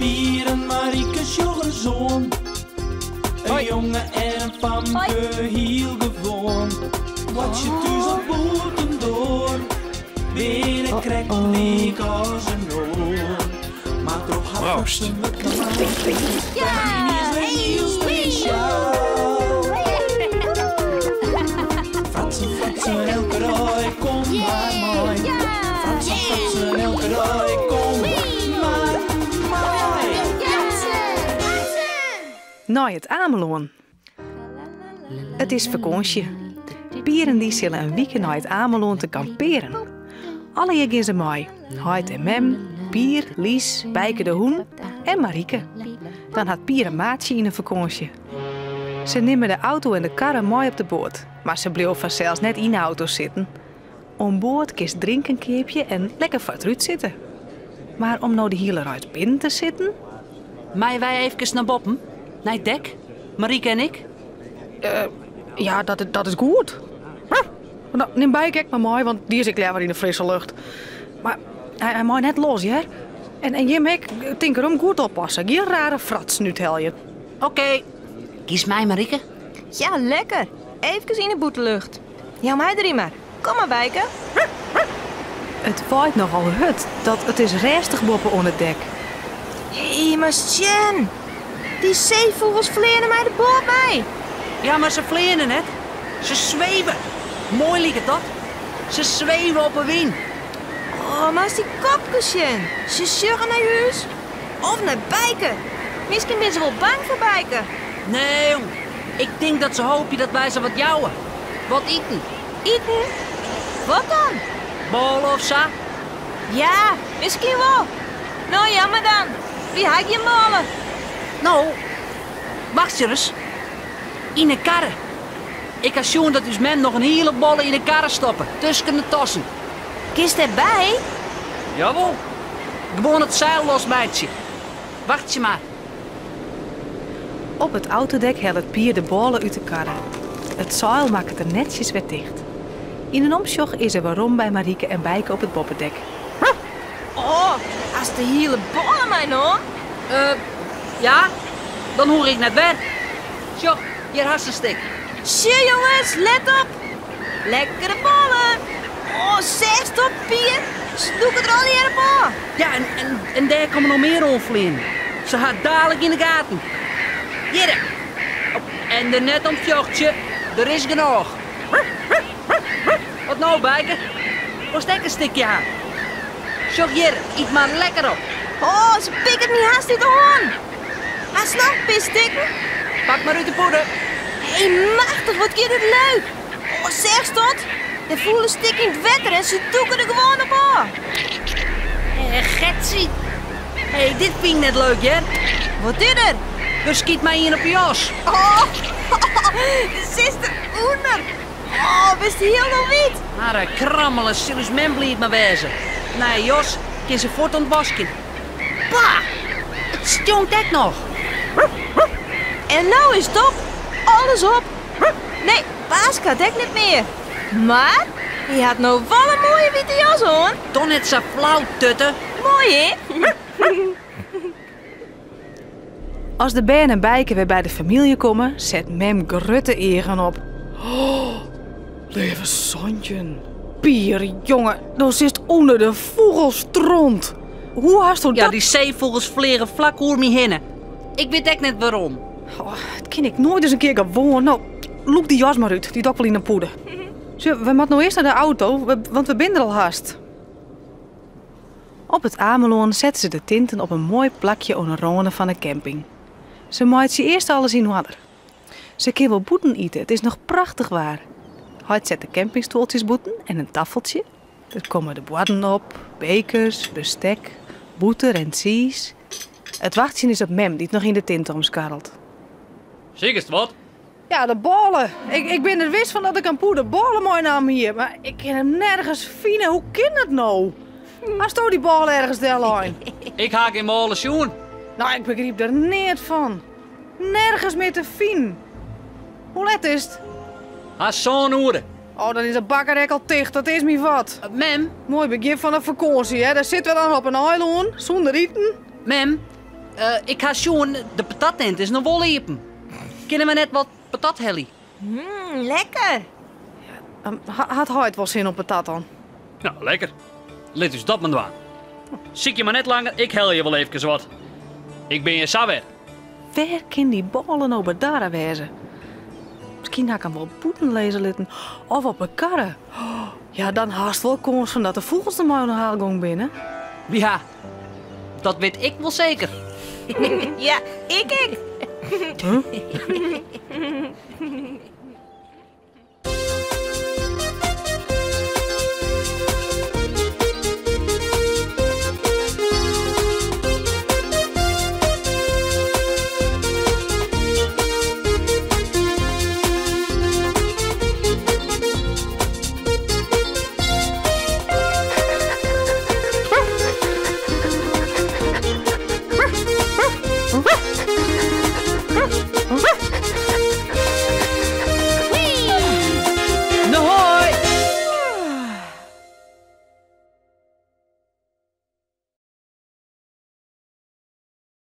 Pier en Marike sjoch ris oan. In jonge en in famke, hiel gewoan. Boartsje thús of bûtendoar, binne krekt lyk as in oar. Mar troch har Proost. fratsen wurdt de is wer hiel spesjaal. Fratsen, fratsen, elke dei, kom mar mei. Fratsen, fratsen, elke dei, kom mar mei. Nei it Amelân. It is fakânsje. Pier en dy sille in wike nei it Amelân te kampearen. Allegear gean se mei, heit en mem, Pier, Lies, Bijke de hûn en Marike. Dan hat Pier in maatsje yn 'e fakânsje. Se nimme de auto en de karre mei op de boat, mar se bliuwe fansels net yn 'e auto sitten. Oan board kinst drinken keapje en lekker foar it rút sitte. Mar om no de hiele reis binnen te sitten? Meie wy eefkes nei boppen? Nei it dek? Marike en ik? Ja, dat, dat is goed. No, nim Bijke ek mar mei, want dy is ek leaver yn de frisse lucht. Mar hy, hy mei net los, hear. En, en jim ek, tink erom, goed oppasse. Gjin rare fratsen úthelje. Oké. Giest mei, Marike? Ja, lekker. Eefkes yn 'e bûtenlucht. Jou my deryn mar. Kom mar, Bijke. It waait nochal hurd, dat it is rêstich boppe oan it dek. Hé, mar sjen! Dy seefûgels fleane mei de boat mei. Ja, mar se fleane net. Se sweve. Moai liket dat. Se sweve op 'e wyn. Oh, mar dy kopkes sjen. Se sjogge nei ús. Of nei Bijke. Miskien binne se wol bang foar Bijke. Nee, jong. Ik tink dat se hoopje dat wy se wat jouwe. Wat iten. Iten? Wat dan? Bôle of sa? Ja, miskien wol. No, jammer dan. Wy ha gjin bôle. No, wachtsje ris. Yn 'e karre. Ik ha sjoen dat ús mem noch in hiele bôle yn 'e karre stoppe, tusken de tassen. Kinst dêrby? Jawol. Gewoan it seil losmeitsje. Wachtsje mar. Op it autodek hellet Pier de bôle út de karre. It seil makket er netsjes wer ticht. Yn in omsjoch is er werom by Marike en Bijke op it boppedek. Oh, hast de hiele bôle meinaam? Eh, ja, dan hoech ik net wer. Sjoch, hjir hast in stik. Sjoch jonges, let op! Lekkere bôle! Oh, seachst dat, Pier? Se dûke der allegear op ôf. Ja, en, en, en dêr komme noch mear oanfleanen. Se ha it dalik yn de gaten. Hjirre. Oh, en der net om fjochtsje, der is genôch. Wat no, Bijke? Wolst ek in stikje ha? Sjoch hjir, yt mar lekker op. Oh, se pikket my hast út 'e hân. Hast noch in pear stikken? Pak mar út de pûde. Hé, machtich, wat giet it leuk. Oh, seachst dat? Der foel in stik yn it wetter en se dûke der gewoan op ôf. Hé, Getsie. Hé, dit fyn ik net leuk, hear. Wat is der? Der skyt my ien op 'e jas. Oh, sitst der ûnder. Oh, bist hielendal wiet. Mar eh, krammele sil ús mem bliid mei wêze. Nije jas kin se fuort ûntwaskje. Bah, it stjonkt ek noch. En no is it op. Alles op. Nee, Paaske hat ek net mear. Mar hy hat no wol in moaie wite jas oan. Doch net sa flau, tutte. Moai, hè? As de bern en Bijke wer by de famylje komme, set mem grutte eagen op. Oh, leave 17. Pier, jonge, do sitst ûnder de fûgelstront. Hoe hasto Ja, dat... dy seefûgels fleagen flak oer my hinne. Ik wit ek net wêrom. Oh, dat kin ik noait ris in kear gewoan. No, lûk dy jas mar út. Dy doch ik wol yn 'e pûde. Sjoch, we moatte no earst nei de auto, want we binne der al hast. Op it Amelân sette se de tinten op in moai plakje oan 'e râne fan 'e camping. Se meitsje earst alles yn oarder. Se kin wol bûten ite, it is noch prachtich waar. Heit set de campingstuoltsjes bûten en in taffeltsje. Der komme de buorden op, bekers, bestek, bûter en tsiis. It wachtsjen is op mem dy't noch yn de tinte omskarrelt. Sikest wat? Ja, de bôle. Ik, ik bin der wis fan dat ik in pûde bôle meinaam hie, mar ik kin him nergens fine. Hoe kin dat no? Hasto dy bôle ergens dellein? Ik ha gjin bôle sjoen. No, ik begryp der neat fan. Nergens mear te finen. Hoe let is it? Hast sân oere. Oh, dan is de bakker ek al ticht. Dat is my wat. Mem? Moai begjin fan de fakânsje, hè. Dêr sitte we dan op in eilân, sûnder iten. Mem, Ik ha sjoen, de patattent is noch wol iepen. Kinne we net wat patat helje? Mm, lekker. Hat heit wol sin op patat dan? Nou, lekker. Lit ús dat mar dwaan. Sykje mar net langer, ik helje wol eefkes wat. Ik bin hjir sa wer. Wêr kin dy bôle no bedarre wêze? Miskien ha ik him wol bûten lizze litten of op 'e karre. Ja, dan hast wol kâns fan dat de fûgels der mei oan de haal gong binne. Ja, dat wit ik wol seker. Ja, ik ek.